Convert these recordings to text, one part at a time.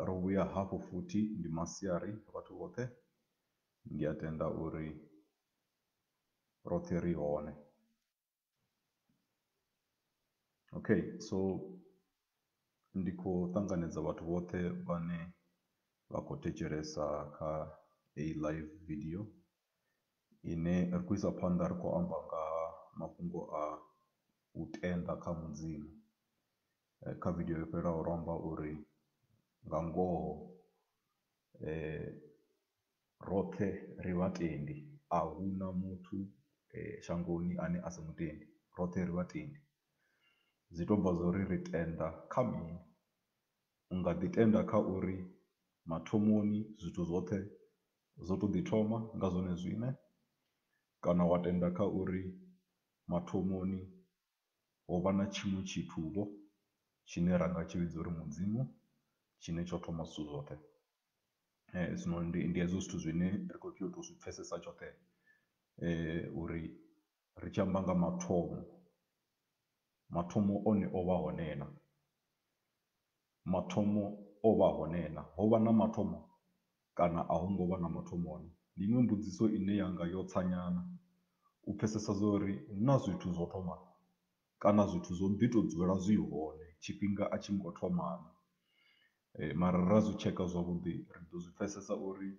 Ro vhuya hafhu futhi ndi masiari vhathu vhoṱhe, ndi a tenda uri roṱhe ri hone. Okay so ndi khou ṱanganedza vhathu vhoṱhe vhane vha khou thetshelesa kha heyi live video ine ri khou isa phanḓa ri khou amba nga ha mafhungo a u tenda kha mudzimu. Kha video yo fhelelaho ro amba uri nga ngoho roṱhe ri vhatendi ahuna muthu shangoni ane a si mutendi, roṱhe ri vhatendi, zwi to bva zwo ri ri tenda kha mini, u nga ḓi tenda kha uri mathomoni zwithu zwoṱhe zwo to ḓi thoma nga zwone zwiṋe, kana wa tenda kha uri mathomoni ho vha na tshiṅwe tshithu vho tshine ra nga tshi vhidza uri mudzimu tshine tsho thoma zwithu zwoṱhe. Zwino ndi hezwo zwithu zwine ri khou tea u tou zwi pfhesesa tshoṱhe uri ri tshi amba nga mathomo, mathomo one o vha hone na, mathomo o vha hone na, ho vha na mathomo kana a hu ngo vha na mathomo na, ndi iṅwe mbudziso ine yanga yo tsa nyana u pfhesesa zwa uri huna zwithu zwo thoma kana zwithu zwo ḓi to dzula zwi hone tshifhinga a tshi ngo thoma na, mara ra zwi tsheka zwavhuḓi ri ḓo zwi pfhesesa uri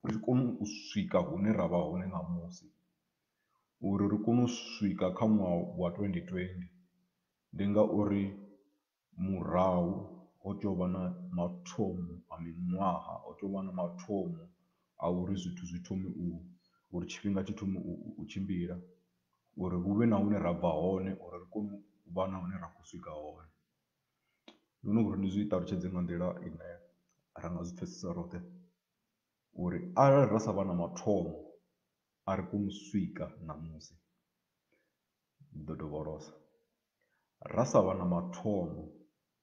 ri kone u swika hune ra vha hone ṋamusi, uri ri kone u swika kha ṅwaha wa twendi twendi, ndi ngauri murahu ho tea u vha na mathomo a miṅwaha, ho tea u vha na mathomo a uri zwithu zwi thome u, uri tshifhinga tshi thome u tshimbila, uri hu vhe na hune ra bva hone uri ri kone u vha na hune ra khou swika hone. Ndi uri ndi zwi ṱalutshedze nga nḓila ine ra nga zwi pfhesesa roṱhe uri arali ra sa vha na mathomo a ri koni u swika ṋamusi, ndi ḓo dovholosa, ra sa vha na mathomo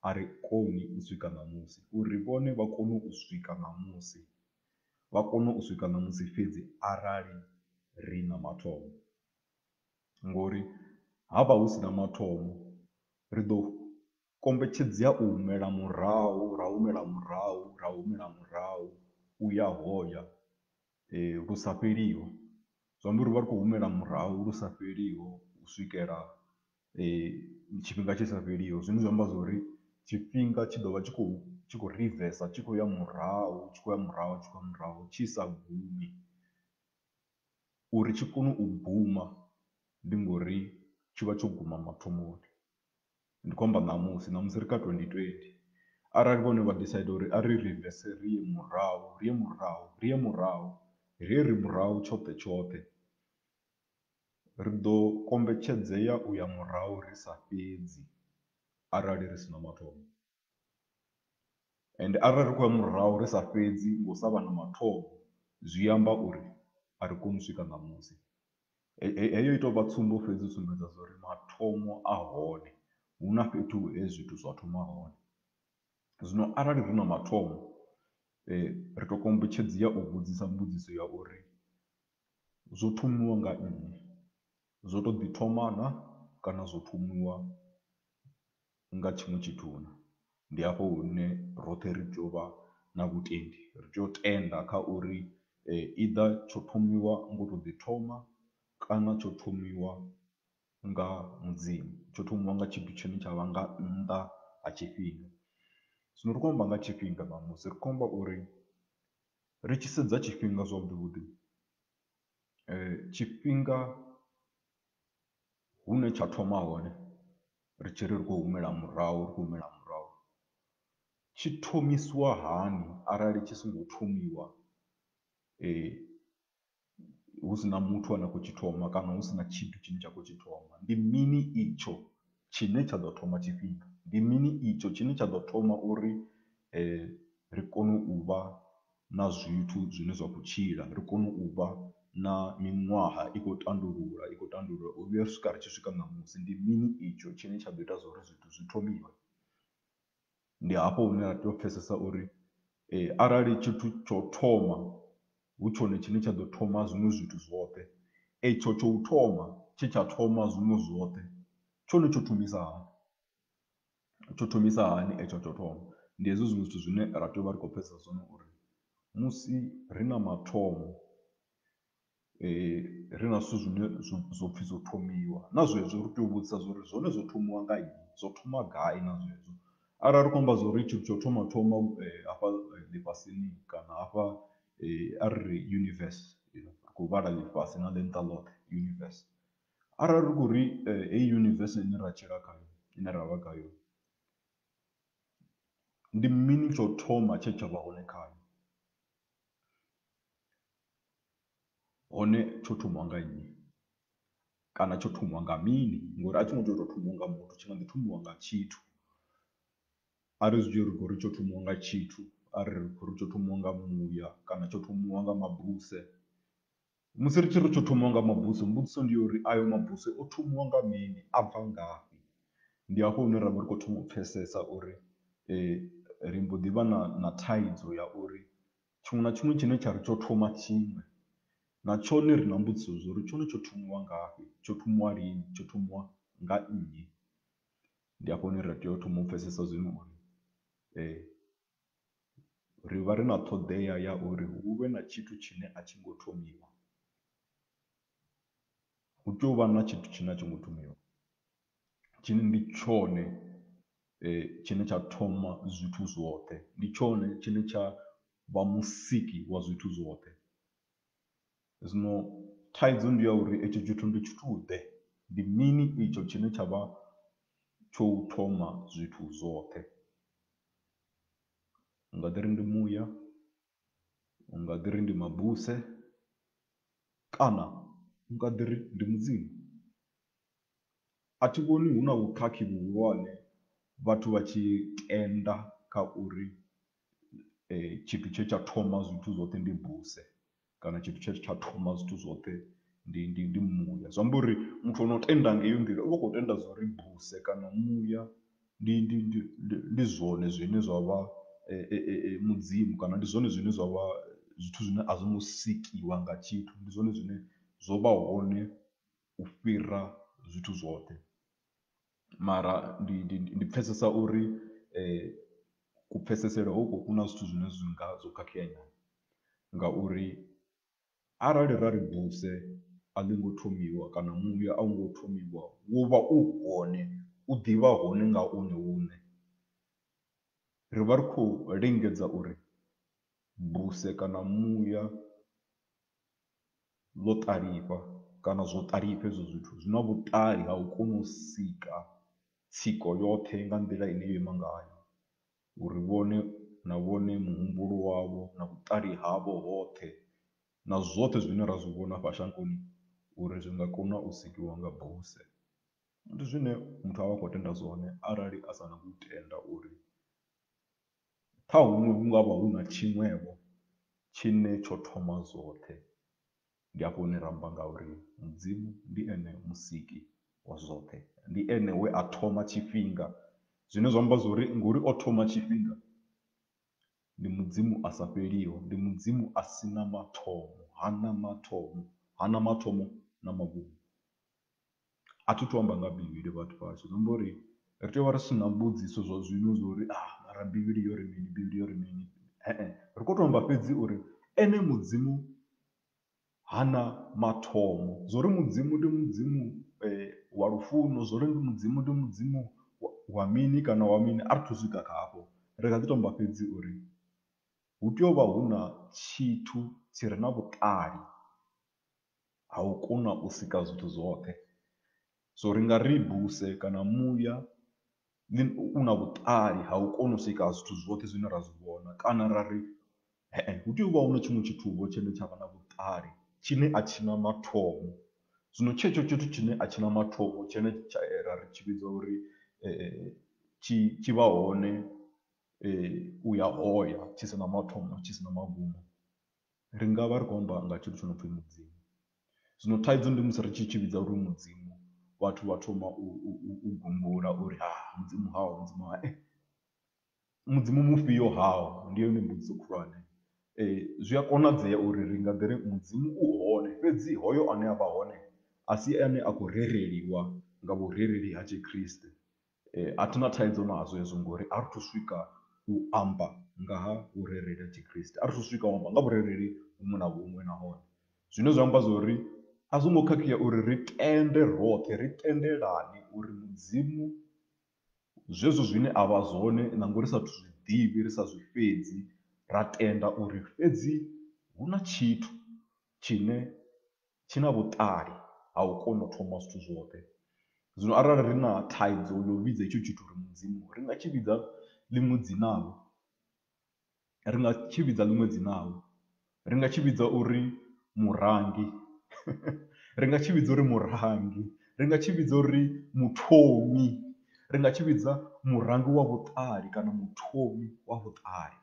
a ri koni u swika ṋamusi, uri vhone vha kone u swika ṋamusi, vha kone u swika ṋamusi fhedzi arali ri na mathomo, ngori havha hu si na mathomo ri ḓo kombetshedzea u humela murahu, ra humela murahu, ra humela murahu, u ya hoya lu sa fheliho, zwi amba uri ri vha ri khou humela murahu lu sa fheliho u swikela tshifhinga tshi sa fheliho, zwine zwa amba zwori tshifhinga tshi ḓo vha tshi khou rivesa, tshi khou ya murahu, tshi khou ya murahu, tshi khou ya murahu, tshi sa gumi, uri tshi kone u guma ndi ngori tshi vha tsho guma mathomoni. Ndi khou amba ṋamusi, ṋamusi ri kha twendi twendi, arali vhone vha decide uri a ri rivese ri ye murahu, ri ye murahu, ri ye murahu, ri ye ri murahu tshoṱhe tshoṱhe, ri ḓo kombetshedzea u ya murahu ri sa fhedzi arali ri si na mathomo, ende arali ri khou ya murahu ri sa fhedzi ngo u sa vha na mathomo zwi amba uri a ri koni u swika ṋamusi, heyo i tou vha tsumbo fhedzi u sumbedza uri mathomo a hone, hu na fhethu he zwithu zwa thoma hone. Zwino arali hu na mathomo ri to kombetshedzea u vhudzisa mbudziso ya uri zwo thomiwa nga nnyi, zwo to ḓi thoma na kana zwo thomiwa nga tshiṅwe tshithu na, ndi hafho hune roṱhe ri tea u vha na vhutendi, ri tea u tenda kha uri either tsho thomiwa ngo to ḓi thoma kana tsho thomiwa nga mudzimu, tsho thomiwa nga tshithu tshine tsha vha nga nnḓa ha tshifhinga. Zwino ri khou amba nga tshifhinga ṋamusi, ri khou amba uri ri tshi sedza tshifhinga zwavhuḓi vhuḓi, tshifhinga hune tsha thoma hone ri tshi ri ri khou humela murahu, ri khou humela murahu, tshi thomisiwa hani arali tshi songo thomiwa hu sina muthu ane a khou tshi thoma kana hu sina tshithu tshine tsha khou tshi thoma, ndi mini itsho tshine tsha ḓo thoma tshifhinga, ndi mini itsho tshine tsha ḓo thoma uri ri kone u vha na zwithu zwine zwa khou tshila, ri kone u vha na miṅwaha i khou tandulula, i khou tandulula u vhuya u swika ri tshi swika ṋamusi, ndi mini itsho tshine tsha ḓo ita uri zwithu zwi thomiwe? Ndi hafho hune ra tea u pfhesesa uri arali tshithu tsho thoma hu tshone tshine tsha ḓo thoma zwiṅwe zwithu zwoṱhe, etsho tsho u thoma tshe tsha thoma zwiṅwe zwoṱhe tshone tsho thomisa hani. Tsho thomisa hani etsho tsho thoma, ndi hezwo zwiṅwe zwithu zwine ra tea u vha ri khou pfhesesa zwone uri musi ri na mathomo ri na zwithu zwine zwo pfhi zwo thomiwa na zwezwo ri tea u vhudzisa uri zwone zwo thomiwa nga nnyi, zwo thoma gai na zwezwo. Arali ri khou amba zwori tshithu tsha u thoma thoma hafha ḽifhasini kana hafha a ri universe ri khou vhala ḽifhasi na ḽi ḽoṱhe universe, arali ri khou ri heyi universe ine ra tshila khayo ine ravha khayo, ndi mini tsha u thoma tshe tsha vha hone khayo, hone tsho thomiwa nga nnyi kana tsho thomiwa nga mini ngori a tshi ngo tea u thomiwa nga muthu tshi nga ḓi thomiwa nga tshithu. A ri zwi dzhie uri ri tsho thomiwa nga tshithu, a ri ri tsho thomiwa nga muya kana tsho thomiwa nga mabuse, musi ri tshi ri tsho thomiwa nga mabuse mbudziso ndi ya uri ayo mabuse o thomiwa nga mini, a bva ngafhi, ndi hafho hune ra vha ri khou thoma u pfhesesa uri ri mbo ḓi vha na thaidzo ya uri tshiṅwe na tshiṅwe tshine tsha ri tsho thoma tshiṅwe na tshone ri na mbudziso zwo uri tshone tsho thomiwa ngafhi, tsho thomiwa lini, tsho thomiwa nga nnyi. Ndi hafho hune ra tea u thoma u pfhesesa zwino uri ri vha ri na ṱhoḓea ya uri hu vhe na tshithu tshine a tshi ngo thomiwa, hu tea u vha na tshithu tshine a tshi ngo thomiwa tshine ndi tshone tshine tsha thoma zwithu zwoṱhe, ndi tshone tshine tsha vha musiki wa zwithu zwoṱhe. Zwino thaidzo ndi ya uri etsho tshithu ndi tshithu ḓe, ndi mini itsho tshine tsha vha tsho thoma zwithu zwoṱhe, u nga ḓi ri ndi muya, u nga ḓi ri ndi mabuse, kana u nga ḓi ri ndi mudzimu. A thi vhoni hu na vhukhakhi vhuhulwane vhathu vha tshi tenda kha uri tshithu tshe tsha thoma zwithu zwoṱhe ndi buse kana tshithu tshe tsha thoma zwithu zwoṱhe ndi muya, zwi amba uri muthu ano tenda nga heyo nḓila u vha u khou tenda zwa uri buse kana muya ndi ndi zwone zwine zwa vha mudzimu kana ndi zwone zwine zwa vha zwithu zwine a zwi ngo sikiwa nga tshithu, ndi zwone zwine zwo vha hone u fhira zwithu zwoṱhe. Mara ndi pfhesesa uri kupfhesesele hoko ku na zwithu zwine zwi nga zwo khakhea nyana ngauri arali ra ri buse a ḽi ngo thomiwa kana muya a u ngo thomiwa wo vha u hone u ḓivha hone nga one muṋe, ri vha ri khou lingedza uri buse kana muya ḽo ṱalifha kana zwo ṱalifha hezwo zwithu, zwi na vhuṱali ha u kona u sika tsiko yoṱhe nga nḓila ine yo ima ngayo, uri vhone na vhone muhumbulo wavho na vhuṱali havho hoṱhe na zwoṱhe zwine ra zwi vhona fha shangoni uri zwi nga kona u sikiwa nga buse. Ndi zwine muthu avha a khou tenda zwone arali a sa nyagi u tenda uri kha huṅwe hu ngavha hu na tshiṅwevho tshine tsho thoma zwoṱhe, ndi hafho hune ra amba ngauri mudzimu ndi ene musiki wa zwoṱhe, ndi ene we a thoma tshifhinga, zwine zwa amba zwori ngori o thoma tshifhinga ndi mudzimu a sa fheliho, ndi mudzimu a sina mathomo, hana mathomo, hana mathomo na magumo. A thi tu amba nga bivhili vhathu vha hashu, zwi amba uri ri tea u vha ri si na mbudziso zwa zwino zwa uri mara bivhili yo ri mini bivhili yo ri mini ri khou tou amba fhedzi uri ene mudzimu hana mathomo, zwo uri mudzimu ndi mudzimu wa lufuno, zwo uri mudzimu ndi mudzimu wa mini kana wa mini a ri thu swika kha hafho, ri kha ḓi to amba fhedzi uri hu tea u vha hu na tshithu tshi re na vhuṱali ha u kona u sika zwithu zwoṱhe. So ri nga ri buse kana muya u na vhuṱali ha u kona u sika zwithu zwoṱhe zwine ra zwi vhona kana ra ri hu tea u vha hu na tshiṅwe tshithu vho tshine tsha vha na vhuṱali tshine a tshi na mathomo, zwino tshetsho tshithu tshine a tshi na mathomo tshine tsha ra tshi vhidza uri tshi vha hone u ya hoya tshi si na mathomo tshi si na magumo, ri nga vha ri khou amba nga tshithu tsho no pfhi mudzimu. Zwino thaidzo ndi musi ri tshi tshi vhidza uri mudzimu vhathu vha thoma u gungula uri mudzimu haho mudzimu hai, mudzimu mufhio haho ndi yone mbudziso khulwane, zwi a konadzea uri ri nga ḓi ri mudzimu u hone fhedzi hoyo ane avha hone a si ane a khou rereliwa nga vhurereli ha tshikriste. A thina thaidzo nazwo hezwo ngori a ri thu swika u amba nga ha vhurereli ha tshikriste, a ri thu swika u amba nga vhurereli vhuṅwe na vhuṅwe nahone, zwine zwa amba zwori a zwo ngo khakhea uri ri tende roṱhe ri tendelani uri Mudzimu zwezwo zwine a vha zwone nangwe ri sa zwiḓivhi ri sa zwi fhedzi ra tenda uri fhedzi hu na tshithu tshine tshi na vhuṱali ha u kona u thoma zwithu zwoṱhe. Zwino arali ri na thaidzo ya u vhidza hetsho tshithu uri mudzimu ri nga tshi vhidza ḽiṅwe dzina vho, ri nga tshi vhidza ḽiṅwe dzina vho, ri nga tshi vhidza uri murangi ri nga tshi vhidza uri murangi, ri nga tshi vhidza uri muthomi, ri nga tshi vhidza murangi wa vhuṱali kana muthomi wa vhuṱali.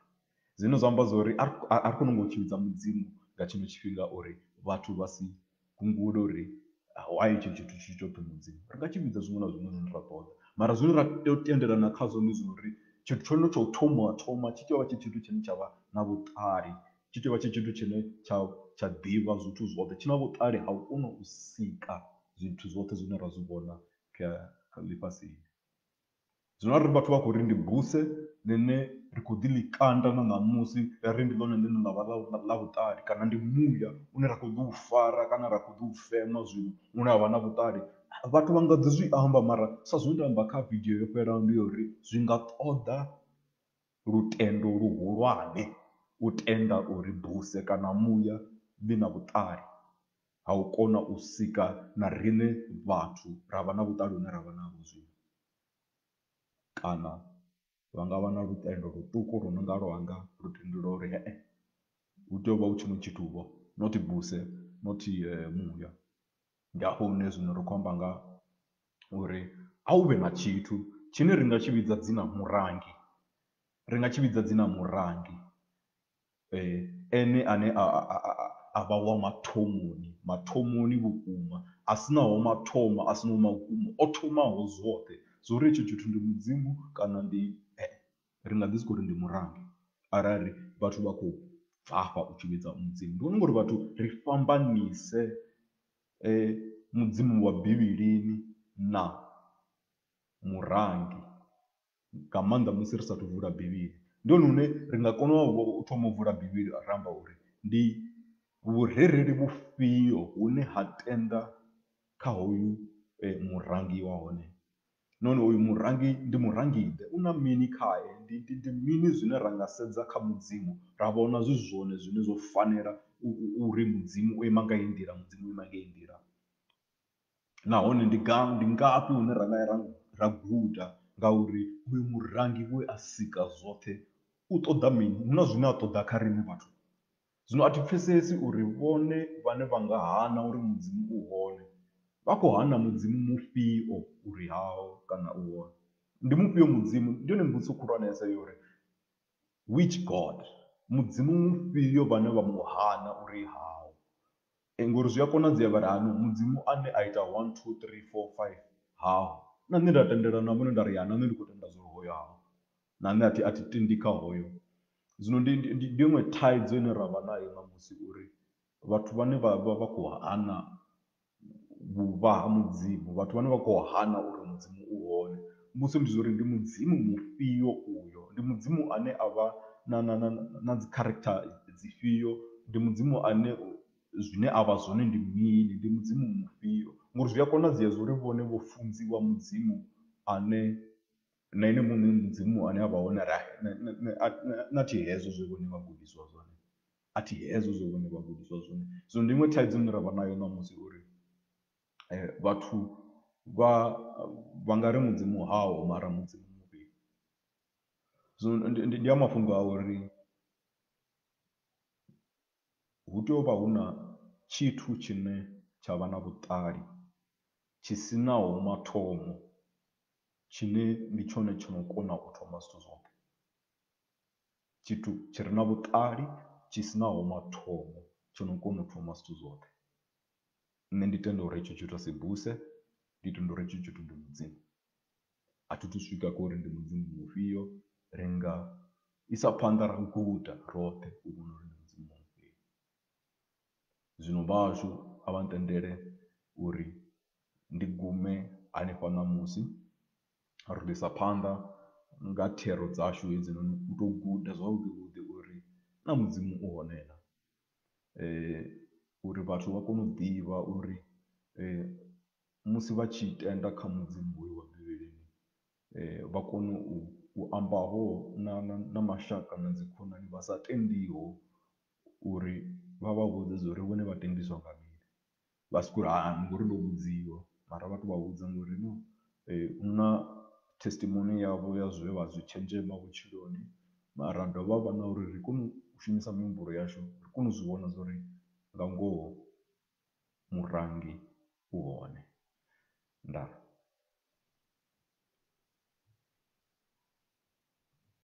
Zwine zwa amba zwori a ri khou nyanga u tshi vhidza mudzimu nga tshino tshifhinga uri vhathu vha si gungule uri why itsho tshithu tshi tou pfhi mudzimu, ri nga tshi vhidza zwiṅwe na zwiṅwe zwine ra ṱoḓa mara zwine ra tea u tendelana khazwo ndi zwa uri tshithu tshone tsha u thoma thoma tshi tea u vha tshi tshithu tshine tsha vha na vhuṱali, tshi tea u vha tshi tshithu tshine tsha ḓivha zwithu zwoṱhe, tshi na vhuṱali ha u kona u sika zwithu zwoṱhe zwine ra zwi vhona kha ḽifhasini. Zwino arali vhathu vha khou ri ndi buse ḽine ri khou ḓi ḽi kanda na ṋamusi ri ndi ḽone ḽine ḽa vha ḽa vhuṱali kana ndi muya une ra kho ḓi u fara kana ra kho ḓi u fema zwino une avha na vhuṱali, vhathu vha nga ḓi zwi amba mara sa zwe nda amba kha vidio yo fhelelaho ndi ya uri zwi nga ṱoḓa lutendo luhulwane u tenda uri buse kana muya ḽi na vhuṱali ha u kona u sika na riṋe vhathu ra vha na vhuṱali hune ravha naho zwino, kana vha nga vha na lutendo ḽuṱuku lu no nga lwanga lutendo lwa uri hu tea u vha hu tshiṅwe tshithu vho not buse not muya. Ndi hafho hune zwino ra khou amba nga uri a hu vhe na tshithu tshine ri nga tshi vhidza dzina murangi, ri nga tshi vhidza dzina murangi ene ane a vha wa mathomoni mathomoni vhukuma a sinaho mathomo a sinaho magumo o thomaho zwoṱhe, zwo uri hetsho tshithu ndi mudzimu kana ndi ri nga ḓi sokori ndi murangi arali vhathu vha khou bvafha u tshi vhidza mudzimu. Ndi vhona uri vhathu ri fhambanise mudzimu wa bivhilini na murangi nga maanḓa musi ri sathu vula bivhili, ndi hone hune ri nga kona u thoma u vula bivhili ra amba uri ndi vhurereli vhufhio hune ha tenda kha hoyu murangi wa hone, nahone uyu murangi ndi murangi ḓe u na mini khae ndi mini zwine ra nga sedza kha mudzimu ra vhona zwi zwone zwine zwo fanela uri mudzimu o ima nga heyi nḓila mudzimu o ima nga heyi nḓila, nahone ndi ndi ngafhi hune ra nga ya ra guda ngauri uyu murangi we a sika zwoṱhe u ṱoḓa mini huna zwine a ṱoḓa kha riṋe vhathu. Zwino a thi pfhesesi uri vhone vhane vha nga hana uri mudzimu u hone vha khou hana mudzimu mufhio uri haho kana u hone, ndi mufhio mudzimu ndi yone mbudziso khulwanesa ya uri which god, mudzimu mufhio vhane vha mu hana uri haho, ngori zwi a konadzea vha ri hai mudzimu ane a ita one two three four five haho, na nṋe nda tendelana na vhone nda ri ya na nṋe ndi khou tenda zwori hoyo haho na nṋe a thi a thi tendi kha hoyo. Zwino ndi iṅwe thaidzo ine ravha nayo ṋamusi uri vhathu vhane vha khou hana vhuvha ha mudzimu vhathu vhane vha khou hana uri mudzimu u hone mbudziso ndi zwa uri ndi mudzimu mufhio uyo, ndi mudzimu ane a vha na na na na dzi character dzifhio, ndi mudzimu ane zwine avha zwone ndi mini, ndi mudzimu mufhio ngori zwi a konadzea zwa uri vhone vho funziwa mudzimu ane na ene muṋe mudzimu ane avha hone a thi hezwo zwe vhone vha gudisiwa zwone a thi hezwo zwe vhone vha gudisiwa zwone. Zwino ndi iṅwe thaidzo ine ravha nayo ṋamusi uri vhathu vha nga ri mudzimu haho mara mudzimu mufhio, zwino ndi a mafhungo a uri hu tea u vha hu na tshithu tshine tsha vha na vhuṱali tshi sinaho mathomo tshine ndi tshone tsho no kona u thoma zwithu zwoṱhe, tshithu tshi re na vhuṱali tshi sinaho mathomo tsho no kona u thoma zwithu zwoṱhe. Nṋe ndi tenda uri hetsho tshithu a si buse, ndi tenda uri hetsho tshithu ndi mudzimu, a thi thu swika kha uri ndi mudzimu mufhio ri nga isa phanḓa ra guda roṱhe u vhona uri ndi mudzimu mufhio. Zwino vha hashu a vha ntendele uri ndi gume hanefha ṋamusi. Ri ḓo isa phanḓa nga thero dzashu hedzinoni u tou guda zwavhuḓi vhuḓi uri naa Mudzimu u hone na, uri vhathu vha kone u ḓivha uri musi vha tshi tenda kha Mudzimu hoyu wa bivhilini vha kone u amba vho na mashaka na dzikhonani vha sa tendiho uri vha vha vhudze zwo uri vhone vha tendiswa nga mini, vha soko ri ndi ngori ndo vhudziwa mara vha tou vha vhudza ngori no hu na testimony yavho ya zwe vha zwi tshenzhema vhutshiloni, mara dovha ha vha na uri ri kone u shumisa mihumbulo yashu ri kone u zwi vhona zwa uri nga ngoho murangi u hone, ndaa.